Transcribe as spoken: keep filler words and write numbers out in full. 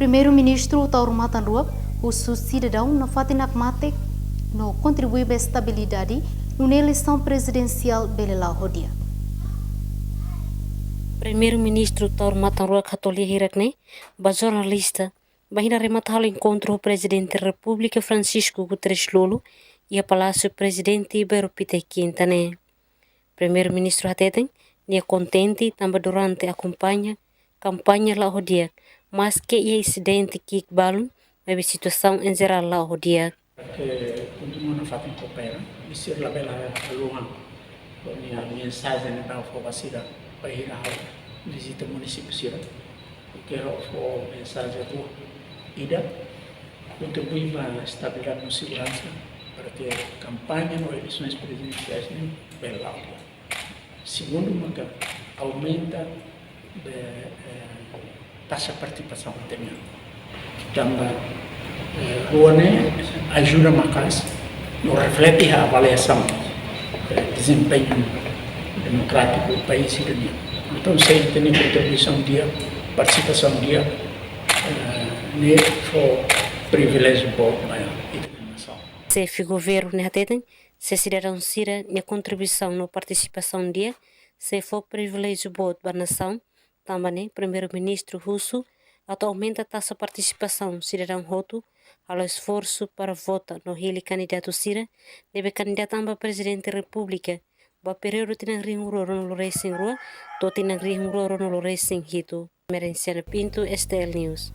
Primeiru-Ministru Taur Matan Ruak husu sidadaun nafatin hakmatek no kontribui ba estabilidade nune'e eleisaun prezidensiál bele la'o ho di'ak. Primeiru-Ministru Taur Matan Ruak hato'o lia hirak-ne'e ba jornalista bainhira remata halo enkontru ho Prezidente Repúblika Francisco Guterres Lú iha Palásiu Prezidente Beirut Pité Kinta ne'e. Primeiru-Ministru hateten, nia kontente tanba durante akompaña kampaña la'o ho di'ak, maski iha insidente ki'ik balun, maibé situasaun em jerál la'o ho di'ak. Ke kontinua nafatin koopera, misir labela haluha, ho nia mensajen ne'ebé fó ba sira, bainhira ha'u vizita munisípiu sira, ke ha'u fó mensajen rua, ida, kontribui ba estabilidade no seguransa, para ke kampaña no eleisoens prezidensiais ne'e bele la'o di'ak. Segundu, maka aumenta be, eh, taxa partisipasaun ita-nian. Tanba, eh, rua ne'e ajuda maka'as no reflete iha avaliasaun, eh, dezempeñu demokrátiku país ida-nian. Entaun, se ita-nia kontribuisaun di'ak, partisipasaun di'ak, eh, ne'e fó priviléjiu boot ba ita-nia nasaun. Xefe governu ne'e hateten, se sidadaun sira-nia kontribuisaun no partisipasaun di'ak sei fó priviléjiu boot ba nasaun, tanba ne'e Primeiru-Ministru husu atu aumenta taxa partisipasaun sidadaun hotu, halo esforsu para vota no hili kandidatu sira ne'ebé kandidata an ba Prezidente Repúblika ba períodu tinan rihun rua ruanulu resin rua to'o tinan rihun rua ruanulu resin hitu. Merenciana Pinto, S T L News.